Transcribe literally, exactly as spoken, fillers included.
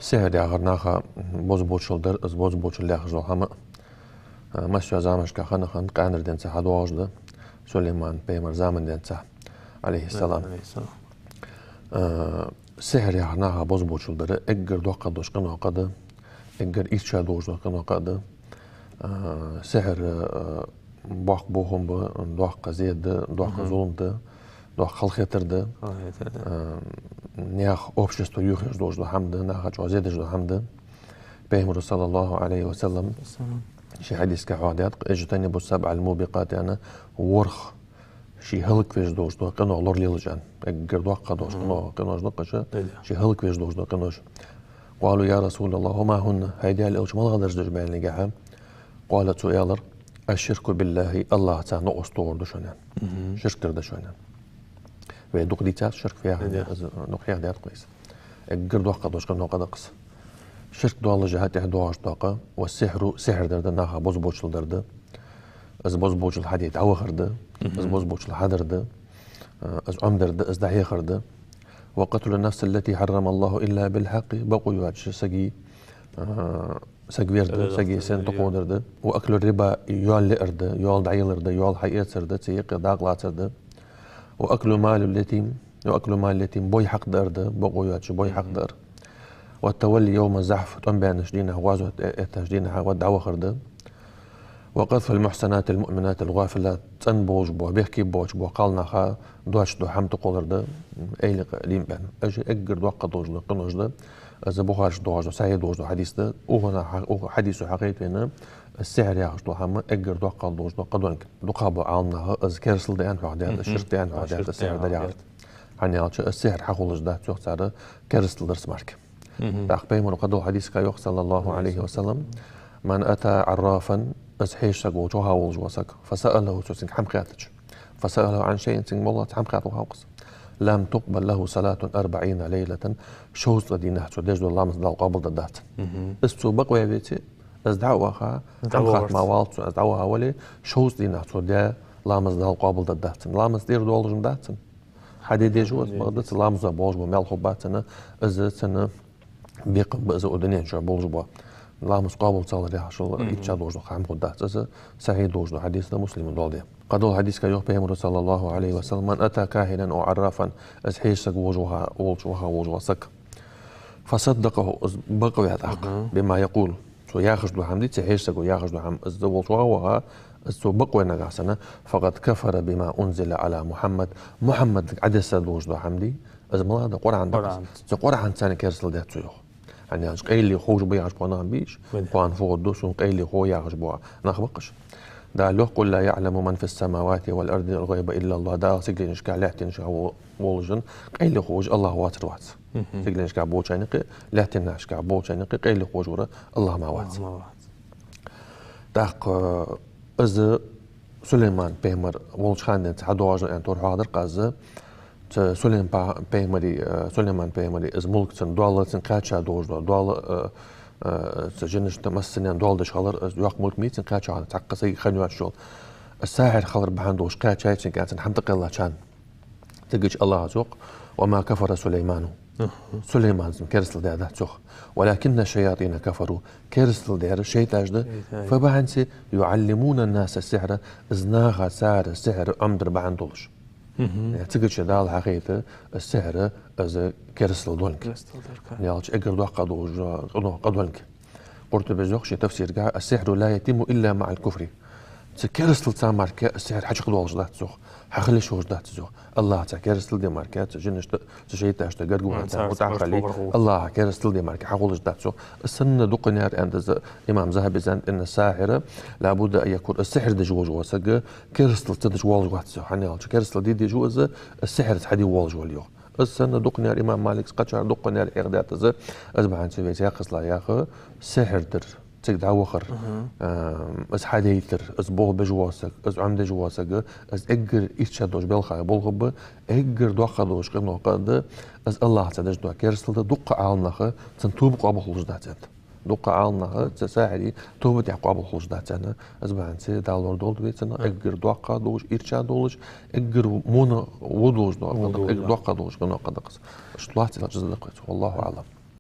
Сихьр яхар наха бозбуунчал дар, из бозбуунчал яхаш дола хӀама, а, массайолча заманашка хана-хана къаьнара денз хьадоагӀаш да, Сулейман пайхамара заман денз, Ӏалайхи ссалам. Ӏалайхи ссалам. А, сихьр яхар наха бозбуунчал дар эггара доккха долаш къинойх къа да, эггара ийрча долаш дола къинойх къа да. А, сихьр, а, боккха бохам ба, доккха зе да, доккха зулам да, доккха халахетар да. Халахетар да. А, наьха общество юхаеш долаш дола хӀама да, наха чӀоагӀа зе деш дола хӀама да. Пайхамара, саллаллахӀу Ӏалайхи ва саллам, ший хьадисага хьоахадаьд: «اجتنبوا السبع الموبقات», аьнна, ворхӀ ший хӀалаквеш долаш дола къинойх лоралелаш, аьнна. Эггара доккха долаш къино-, къинош да-кх уж, ший хӀалаквеш долаш дола къинош. «قالوا يا رسول الله وما هن؟» ХӀай Даьла элча, малагӀа да уж, аьнна, аьлча, «قال», цо аьлар: «الشرك بالله», АллахӀаца новкъост тохар да шоана, аьнна. Ширк дар да шоана, аьнна. Вай дукха дийцад ширк яхар, из дукха хьоахадаьд-кх вай из. Эггара доккха долаш къинойх къа да-кх из. Ширк доаллаш хьатӀехьа доагӀаш дола къа, «والسحر», сихьр дар да, наха бозбуунчал дар да. Из бозбуунчал хьаде дӀавахар да, из бозбуунчал хьадар да, а, из Ӏомадар да, из дӀахьехар да. «وقتل النفس التي حرم الله إلا بالحق», бакъо йоацача сага, а, саг вер да, сага сенна тӀакходар да. «وأكل الربا», йоал лиар да, йоал дӀаялар да, йоал хьаэцар да, цу юкъе дакъа лацар да. «وأكل مال اليتيم», «وأكل مال اليتيم», бой хьакъ даар да, бакъо йоацача бой хьакъ даар. «والتولي يوم الزحف», тӀом баьннача дийнахьа, гӀазот э-, эттача дийнахьа дӀавахар да. «وقذف المحصنات المؤمنات الغافلات», цӀена болаш бола, бехке боацаш бола кхалнаха доацаш дола хӀама тӀакхоллар да, эйла къа лийнбаьнна. Уж эггара доккха долаш дола къинош да. Из Бухарийс доагӀаш да, сахьихь долаш да хьадис да. Укханна хьа-, укх хьадисо хьакхетабенна, сихьр яхаш дола хӀама эггара доккха долаш дола къа долга. ДукхагӀа бола Ӏаламнаха из керастал да аьнна хьоахадаьд, ширк да аьнна хьоахадаьд, из сихьр дар яхар. ХӀана аьлча из сихьр хьахулаш дац, йоах цар, керастал дарца мара. ТӀаккха Пайхамара кхыдолча хьадисага йоах, саллаллахӀу Ӏалайхи ва саллам: «من أتى عرافا», из хьежа саг волча ваха волаш вола саг, «فسأله», цо цунга хӀама хаьттача, «فسأله عن شيء», цунга моллагӀа хӀама хаттар хьалкхувс, «لم تقبل له صلاة أربعين ليلة», шовзткъа дийнахьа цо деш дола ламаз Дала къоабалдергдац. Из цо бакъваь веце, из дӀа а ваха, хӀама хатта ма валлалца цо, из дӀаваха вале, шовзткъа дийнахьа цо даь ламаз Дала къоабалдергдац. Ламаз тӀера доаллаш ма дац цун. Хьаде дезаш ва из, бакъда цу ламаза болаш бола маьл хургбац цунна, из цун бекхам ба из укх дунен чу болаш бола. Ламаз къоабал ца хилар яхаш дола ийрча долаш дола хӀама хургдац из, сахьихь долаш дола хьадис да, Муслима доаладаь. Кхыдолча хьадисага йоах Пайхамара, саллаллахӀу Ӏалайхи ва саллам: «من أتى كاهنا أو عرافا», из хьежа саг волча ваха, волча ваха волаш вола саг, «فصدقه», из бакъваь тӀаккха, «بما يقول», цо яхаш дола хӀама дий, цу хьежа саго яхаш дола хӀама, из волча ваха ваха, из цо бакъваь нагахьа санна, «فقد كفر بما أنزل على محمد», Мухьаммадага Ӏодесса долаш дола хӀама дий, из малагӀа да, Къуръан да-кх из. Цу Къуръанца керастал даьд цо, йоах. ХӀана аьлча къайле ховш ба яхаш бола нах бий уж, кхоана фу хургда, сона къайле хов яхаш бола нах ба-кх уж. Дала йоах: «قل لا يعلم من في السماوات والأرض الغيب إلا الله». Дала сигаленашка, лаьттанашка во-, волаш къайле ховш АллахӀ воацар вац. Сигаленашка болчарна юкъе, лаьттанашка болчарна юкъе къайле ховш вар АллахӀ мара вац. АллахӀ мара вац. ТӀаккха из Сулейман пайхамар волча хана денз хьадоагӀаш да аьнна тӀехьа хьоахадаьр-кх аз. Цу Сулейман па-, пайхамара, э, Сулейман пайхамара из мулк, цун доал, цунна кхаьча долаш дола доал, э, э, цу жинашта массанена доал деш хилар, из йоккха мулк ма йий цунна кхаьча, цхьаккха сага хинна йоацаш йола. Из сахьир хилар бахьан долаш кхаьчай цунга, цунна хӀама тӀакхеллача хана. Цигача АллахӀа йоах: «وما كفر سليمان». Сулеймана керастал даьдац, йоах. «ولكن الشياطين كفروا». Керастал даьр шайтӀаш да. Фу бахьанца? «يعلمون الناس السحر». Из наха цар сихьр Ӏомадар бахьан долаш. Э, цигача Дала хьахайт из сихьр, из керастал долга. Керастал долга. ХӀана аьлча эггара доккха долаш къиноех къа долга. Къуртубе йоах ший тафсирага: «السحر لا يتم إلا مع الكفر». Цу керасталца мара из сихьр хьачакхдоалаш дац, йоах, хьахила йиш йолаш дац из, йоах. АллахӀаца керастал де мара, цу жинашта, цу шайтӀашта гаргавар, царца мутӀахьа хила, АллахӀа керастал де мара хьахулаш дац, йоах. Из санна дукхагӀа яр, аьннад из имам Захьабис, аьннад: «إن الساحر لا بد أن يكفر». Из сихьр деш волаш вола саг керастал ца деш воалаш вац, йоах. ХӀана аьлча керастал де дезаш ва из, из сихьрца хьаде воалаш вале, йоах. Из санна дукхагӀа яр имам Маликас, кхычар дукхагӀа яр хьоахадаьд из. Из бахьанца вай цхьаькхаза ях, сихьр дар, цига дӀавахар, эм, из хьадайтар, из болх беш вола саг, из Ӏомадеш вола саг, из эггара ийрча долаш белхай болх ба, эггара доккха долаш къиноех къа да, из АллахӀаца деш дола керастал да, дукха Ӏаламнаха цун тоба къоабал хулаш дац аьннад. Дукха Ӏаламнаха цу сахьира тоба тӀехьа къоабал хулаш дац аьнна, из бахьанца Дала лорадолда вай цунах, эггара доккха долаш, ийрча долаш, эггара муна во долаш, эггара доккха долаш къиноех къа да-кх из. Иштта лоацца, Дала раьза хилва вайцига. والله أعلم.